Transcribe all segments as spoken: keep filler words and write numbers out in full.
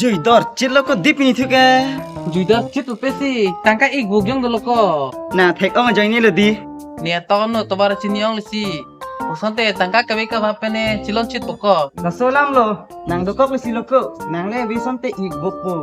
Jui dor chit lo ko dip ni thuke. Jui dor chit lo pesi tangka ik buk jong dolo ko. Na thek ong ajoine lo di. Ni atong no tovar chini ong lesi. Kosonte tangka kave kava pene chilon chit po ko. Laso alam lo. Nang dokok lesi lo ko. Nang le ave asonte ik buk po.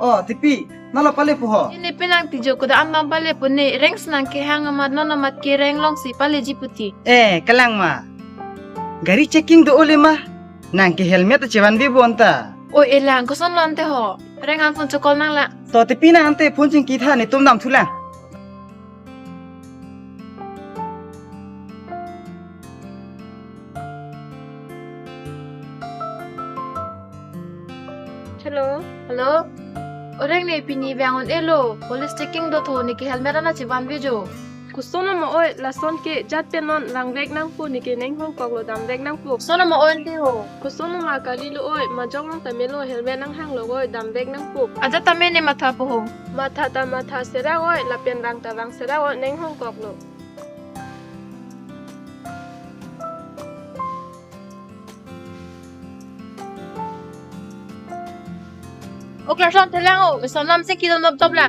Oh, Tipi, nalo pale po ho. Ini penang tijo koda an bang pale po ne, reng senang kehang amat non amat kereng longsi paleji puti. Eh, kalang ma. Gari checking do ole ma. Nang ke helmet chevanve bo anta. Oi, elang koson lo ante ho. Reng an phone chokol nang la. To Tipi nang ante phone chingki tha netum damthulang. Hello. Hello. Orang ne pini vang un-elo. Police checking do tho, neke helmet ana chevanve jo. Koson ma oi, lason ke jat pen non langvek nangpo, neke neng hongkok lo damvek nangpo. Koson ma oi ante ho. Koson ma kali lo oi, majok nang tame lo helmet nanghang lo oi, damvek nangpo. Ajat tame ne matha po ho. Matha ta matha sera oi, lapen vang ta vang sera oi, neng hongkok lo. O Clarkson, thelang o, sonam se kilo nop top la.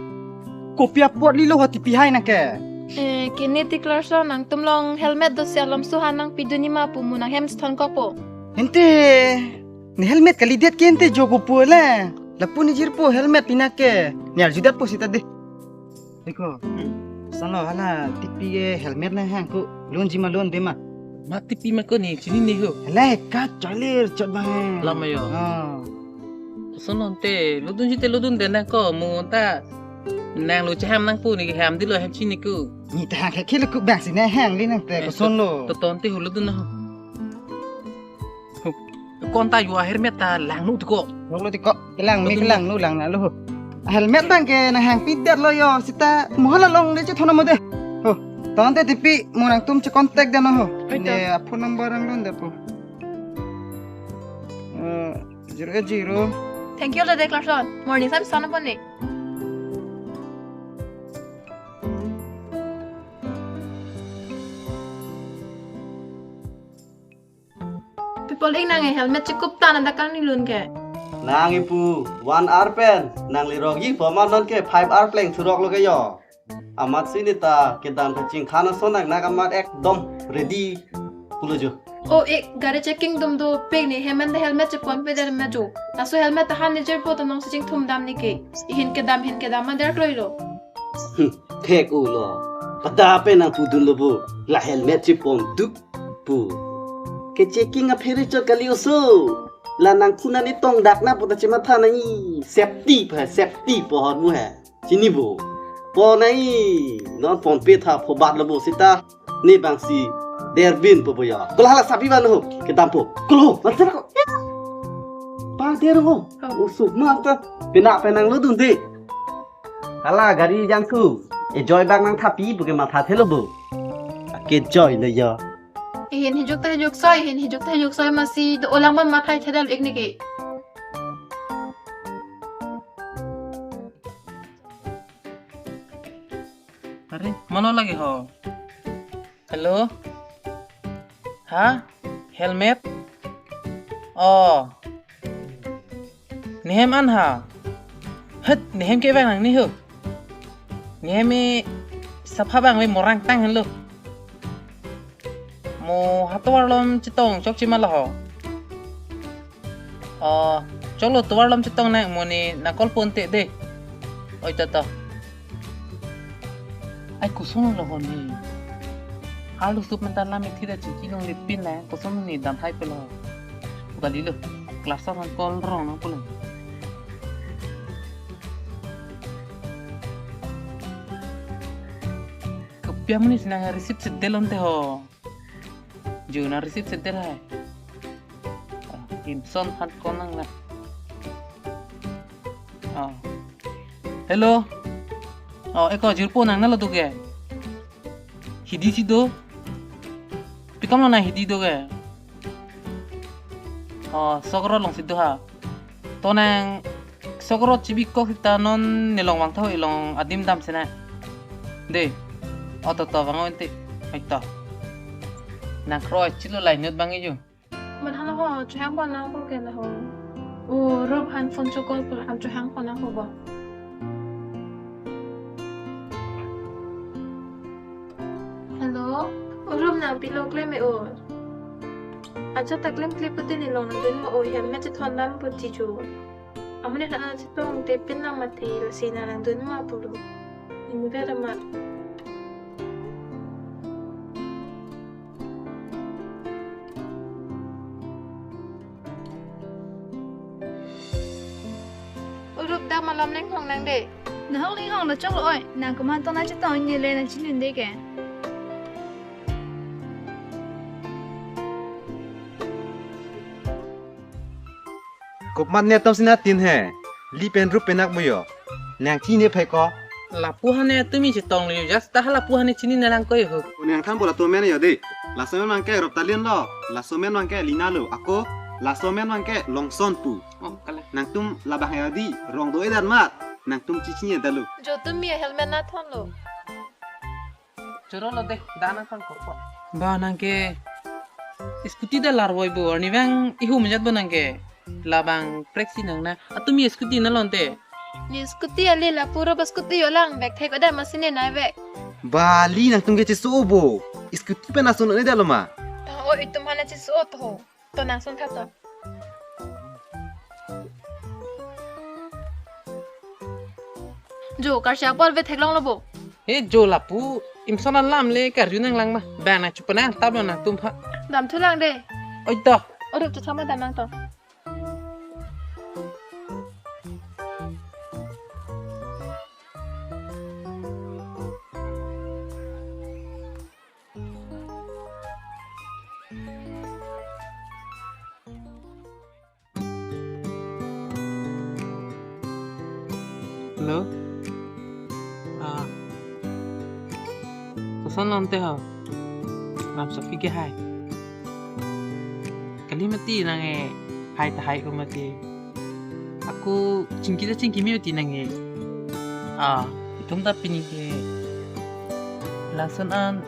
Kopi apot lilo ho Tipi hai nang ke. Eh, kene ti Clarkson, nangtum long helmet do si alom suha nangpidun ni ma pu mo nang hem chethon kok po. Ente, ne helmet kalidet ke ente jo ko pu le. Lapu ni jirpo helmet pina ke. Ne arjudat po sita de. Deko. Hmm. Salo hala Tipi ke helmet nanghang ko, lun ji ma lun de ma. Ma Tipi ma ko ne chinine ho. Hala ka chalir chot bang. Lama yo. Ah. Koson lo ante, lodun jite lodun de nang ko, mo ta nang lo cheham nangpo, neke ham dilo hem chini ko. Ne ta hang khe lo ko bang si nanghang li nang te. Eh, koson lo. To, to ante ho lodun na ho. Ho. Ko anta yo helmet ta langno ti ko. Langno ti ko. Kelang me, lodun kelang no lang na lo ho. Helmet bang ke nanghang pidet lo yo sita mo hala long le chethon mo de. Ho. To ante Tipi mo nangtum che contact de na ho. Oi to. Ne a phone number ang lun de po. Eh, zero eight zero. Thank you lo de Clarkson. Morning sam sana po ne. People ing nang e helmet chikup ta nang dakal ni lun ke. Nang ipu one hour pen nang li rogi po ma non ke five hour pleng thurok lo ke yo. Amat si ne ta kedam ta chingkhan ason nang nak amat ekdom ready pulo jo. O ek gari checking dum do pek ne hemen de helmet chepon pe der ma jo. Laso helmet ta han ne jer po to nong si chingthum dam ne ke. Ihin kedam hin kedam ma der kloi lo. Hmm, thek u lo. Pada pe nang pudun lo bo. La helmet chepon duk pu. Ke checking aphere chot kali oso. La nang kuna ni tong dak na pu ta chematha nang i. Safety pa, safety pohon mu he. Chini bo. Po nang i. Non pon pe tha phobat lo bo sita. Ne bang si derbin po bo ya. Kola hala sabi ban ho. Kedam po. Kolo. Master ko. Pa der ho. Oso ma ta. Pena penang lo dun de. Hala gari jangku. Enjoy bang nang thapi buke matha thelo bo. Ake joy le yo. Ihin hijuk ta hijuk soi, ihin hijuk ta hijuk soi masi do olang man mathai thedal ik niki. Are, mano lagi ho. Hello? Ha? Helmet? Oh. Nehem an ha. Het, nehem ke bang nang ni ho. Nehem e sapha bang ve morang tang lo. Mo ha tovar lom chetong chokche ma lo ho. Oh, choklo tovar lom chetong nang mo ne nang call pon te de. Oi to to. Ai koson lo ho ne. Arlo sup mentan lam ithi da chingki long le pin la koson ne dam hai pelo. Buka lilo. Class on call rong nang pulang. Kopi amonit si nang receive sedel onte ho. Jo nang receive sedel hai. Ah, Gimson hat konang na. Ah. Hello. Oh, eko jirpo nang nalo do ke. Hidi si do. Pi kam lo nang hidi do ke. Oh, Sokro long si do ha. To nang Sokro chibi kok sita non nelong vang tho ilong adim dam sena. De. O to to, vang ante. Ai to. Nang kroi chilo lai nut bang iju. Mat halo ho, chehang pon nang ko ke la ho. O, Rup han phone chokol pur ham chehang pon nang ko bo. Hello, o Rup nang pilo klem e o. Acha ta klem klem pute ne long nangdun ma o, helmet chethon dam pute cho. Amonit nang chetong te pin nang mati lasi nang nangdun ma pulo. Ini bera ma. O Rup, dak malom linghong nang de. Nahok linghong lo chok lo oi. Nang komat tona chetong ne le nang chinin de ke. Komat ne atum sina tin he. Li pen Rup pen ak boyo. Nang chini phai ko. Lapu hane tumi chetong le, just ta lapu hane chini nang ko ho. Nang than bola to men yo de. Laso men mangke Rup Talin lo. Laso men mangke Lina lo. Ako laso men mangke Longson pu. Oh, kala. Nangtum labang ya di rong do edan mat. Nangtum chichini ada lo. Jo tumi helmet nathon lo. Choro lo de, dana thon ko. Ba nang ke scooty da lar voi bo, arnivang ihu menjat bo nang ke. Labang prek si nang na. Atumi scooty na lonte. Ne scooty ali lapu Rup scooty yo lang vek thek ada masine na vek. Ba li nangtum ke cheso bo. Scooty pen ason ne da lo ma. Ta o itum hana cheso to. To nang son tha to. Jo, karsi apor ve theklong lo bo. He jo lapu, imson alam le karju nang lang ma. Bang nang chup nang tab lo nangtum pha. Dam thu lang de. Oi to. O Rup to thama dam nang to. Hello? Ah. Koson lonte ho? Ram sapi ke hai. Kali mati nang e hai ta hai ko mati. Ako chingki ta chingki mi mati nang e. Ah, itum ta pini ke lason an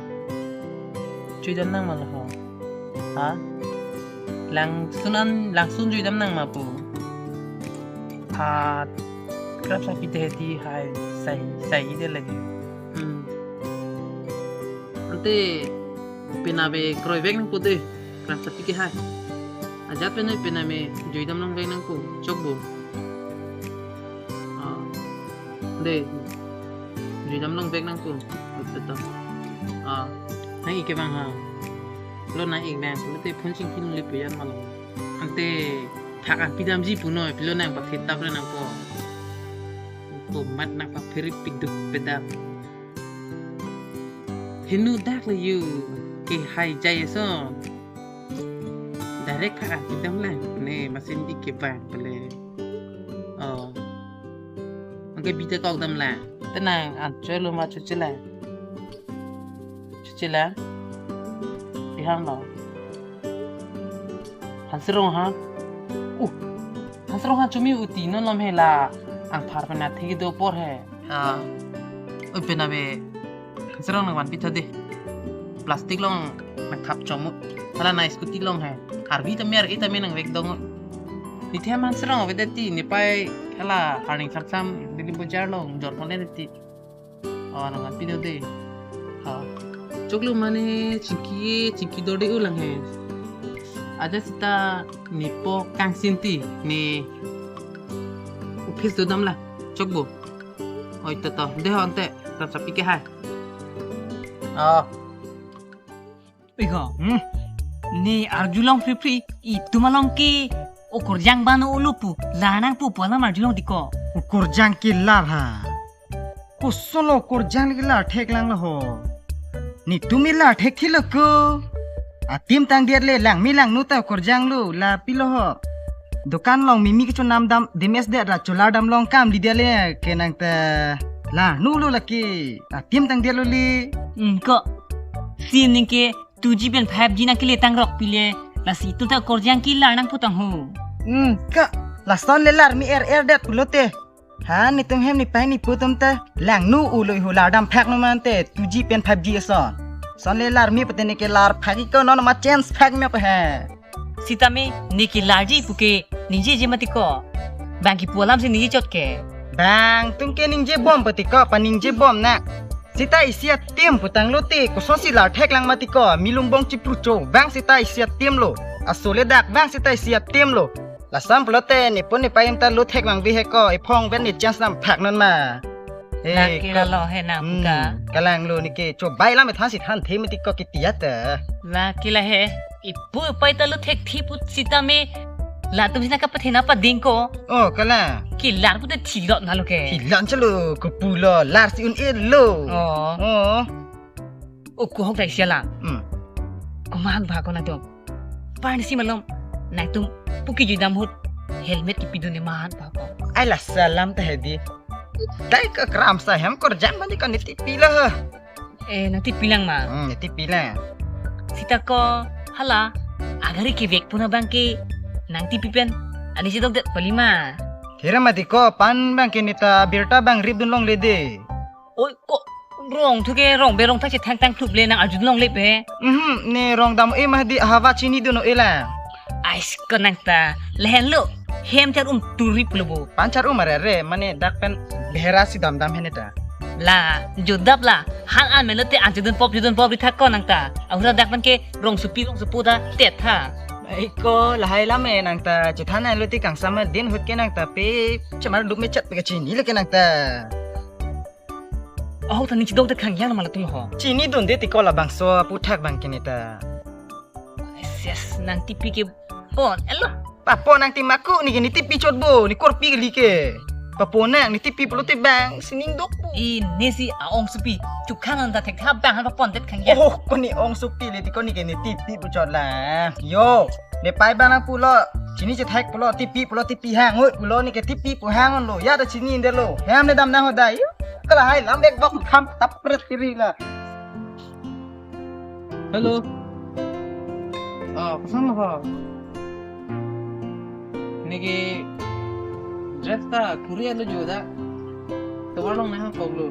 chui dam nang ma la ho. Ha? Langsun an, langsun jui dam nang ma pu. Ha, krap sapi te hedi hai, sai, sai ide lagi. Hmm. Ante, pena be kroi vek nang pu de, krap sapi ke hai. Ajat pena, pena me jui dam nang vek nang pu, chok bo. Ah. De. Jui dam long vek nang pu. Betul. Ah, nang ik ke bang ha. Lo nang ik bang, lo te phone sing kin le puyan malam. Ante thak an pidam ji pu noi, pilo nang pathit tap le nang ko. Ko mat nang paphiri piduk pedap. Henu dak le yu ke hai jai so. Direct thak an pidam lang. Ne masin ik ke bang pele. Oh. Angke bita kok dam la. Tenang, an choi lo ma chuchi la. Chuchi la. Ihang lo. Hanserong ha. Uh. Hanserong ha chumi uti non lom he la. Angphar pena thegi do apor he. Ha. Oi pena be. Hanserong nang van pitha de. Plastic long nang thap chomo. Hala na scooty long he. Arvi ta mer ita me nang vek dong. Nithe hanserong ave de ti ne pai hala harning samsam Delhi bajar long jor pon de ti. Oh, nang van pino de. Ha. Choklo mane chingki chingki do de ulang he. Aja sita nipo kangsin ti ne office do dam la. Chok bo. Oi to to. De ho ante. Rap sapi ke hai. Oh. Oi ho. Hmm. Ne arjulong free free. Itum along ke okorjang bano ulupu. Lanang pupu alam arjulong diko. Okorjang ke lar ha. Koson lo okorjang ke lar thek lang lo ho. Netum lar thek thi lo ko. Atim tang diat le langme langno ta okorjang lo la pilo ho. Dukan long mimi kechonam dam demes de ra cholar dam long kam di diat le ke nang ta la nu lo lake. Atim tang diat lo le. Hmm, ko. Sim ning ke two G pen five G nang kele tang rok pile. Lasi tu ta okorjang ke lar nang putang ho. Hmm, ka. Lason le lar mi er er det pulote. Ha, netum hem nepei nepo atum ta langno uloi hu lar damphak non ma ante two G pen five G ason. Ason le lar me pute neke lar phak-ik ko, non ma change phak me pa he. Sitame neke larji puke ningjeje mati ko. Bang kipu alam si ningje chot ke. Bang atum ke ningjebom pute ko, paningje bom na. Sita isi atim putanglo te, kosonsi lar thek lang mati ko, milung bong chipru cho, bang sita isi atim lo. Aso le dak, bang sita isi atim lo. Lasam pulote nepo nepei atum ta lo thek lang bi he ko, ephong pen ne change damphak non ma. He, lake ko, lalo he nang hmm, puta. Kalang lo neke, chobai lam than si than the mati ko kiti ya ta. Lake la he, ipu pai ta lo thek thi put sitame. Latum sina kapathe na pading ko. Oh, kalang. Ke lar pute thilot na lo ke. Thilot chalo, kopulo, lar si un-e lo. Oh. Oh. O kohok dai siala. Hmm. Komat ba ko nangtum. Parnisi malom. Nangtum puki jui dam ahut helmet kipidun ne mat ba ko. Ai la salam ta hedi. Dai ka kram sa hem korjang mani ka nitipi la. Eh, nitipi lang ma. Hmm, nitipi lang. Sita ko hala agari kevek puna bang ke nangtipi pen. Ani si dok det pali ma. Thera mati ko pan bang ke neta birta bang rip dun longle de. Oi, ko rong thu ke rong be rong thak si thang tang thup le nang arjun longle pe. Mhm, ne rong dam e ma hedi, hawa chinidun o e la. Ais ko nang ta, lehen lo, hem char um turi pulo bo. Pan char um are re, mane dak pen behera si dam dam he neta. La, judap la, han an melo te an judun pop judun pop ri thak ko nang ta. Ahura dak pen ke rong supi rong supu ta tet tha. Ai ko, lahai lam e nang ta, chethan an lo te kangsam din ahut ke nang ta pe, chamar dup me chat pe kachini le ke nang ta. Oh, tani chidok de khang yang ma latum ho. Chinidun de ti ko labangso aputhak bang ke neta. Yes, nangtipi ke bon, elo. Papo nangti maku ni ke nitipi chot bo, ne korpi kali ke. Papo nang nitipi pulote bang, sining dok po. Ini si aong supi, chukhan anta thek tha bang han papon det khang yang. Oh, ko ne ong supi le ti ko ni ke nitipi pu chot la. Yo, nepei bang nang pulo, chini chethek pulo, tipi pulo, tipi hang, oi, pulo ni ke tipi pu hang lo, ya ta chini de lo. Hem ne dam nang ho dai. Yo, kala hai lam bek bok kham tap pret kiri la. Hello. Oh, koson lo ho? Neke dress ta kuriya lo jo da. Tovar long nang koklo.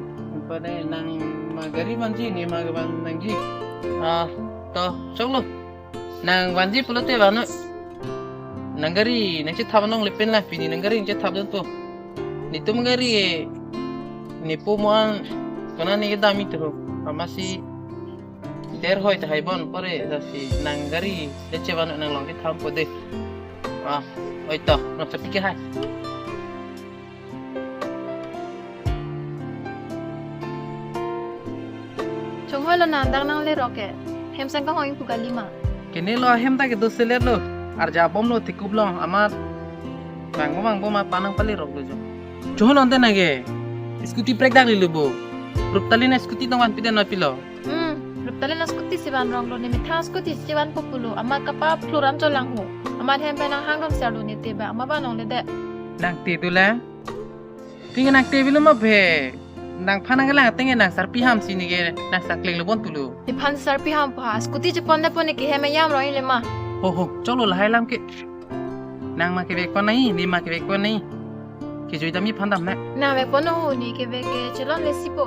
Pade nang ma gari vanji, ne ma van nangji. Ah, to, choklo. Nang vanji pulote vano. Nang gari nang chethap longle pen la, pini nang gari nang chethap dun po. Netum gari nepo mo an kona ne kedam itu. Amatsi der hoi ta hai bon pore, lasi nang gari le chevan nang long kethap po de. Ah, oi to, nang tapi ke hai. Chonghoi lo nang dak nang le rok ke. Hem sang kahong pu kali ma. Kene lo ahem ta kedo selet lo. Arja bom lo tikup lo amat. Bang bom bang bom apa nang pali rok lo jo. Chonghoi lo ante nang ke. Scooty brake dak li lo bo. Ruptalin scooty tong van pide na pilo. Hmm, Ruptalin scooty si van rong lo ne methang scooty si van populo. Amat kapa pluran cholang ho. Amat hem pen nang hang dom siar lo ne te ba. Amat ba nong le de. Nang te do lang. Tinge nang te bilo ma phe. Nang phan nang lang tinge nang sarpi ham si ne ke nang sakleng lo bon pulo. Nephan sarpi ham pa. Scooty chepon de pon ne ke hem yam roi le ma. Ho ho, choklo lahai lam ke. Nang ma kevek pon nai, ne ma kevek pon nai. Kejui dam ephan dam na. Nang vek pon ho ne kevek ke chelon le si po.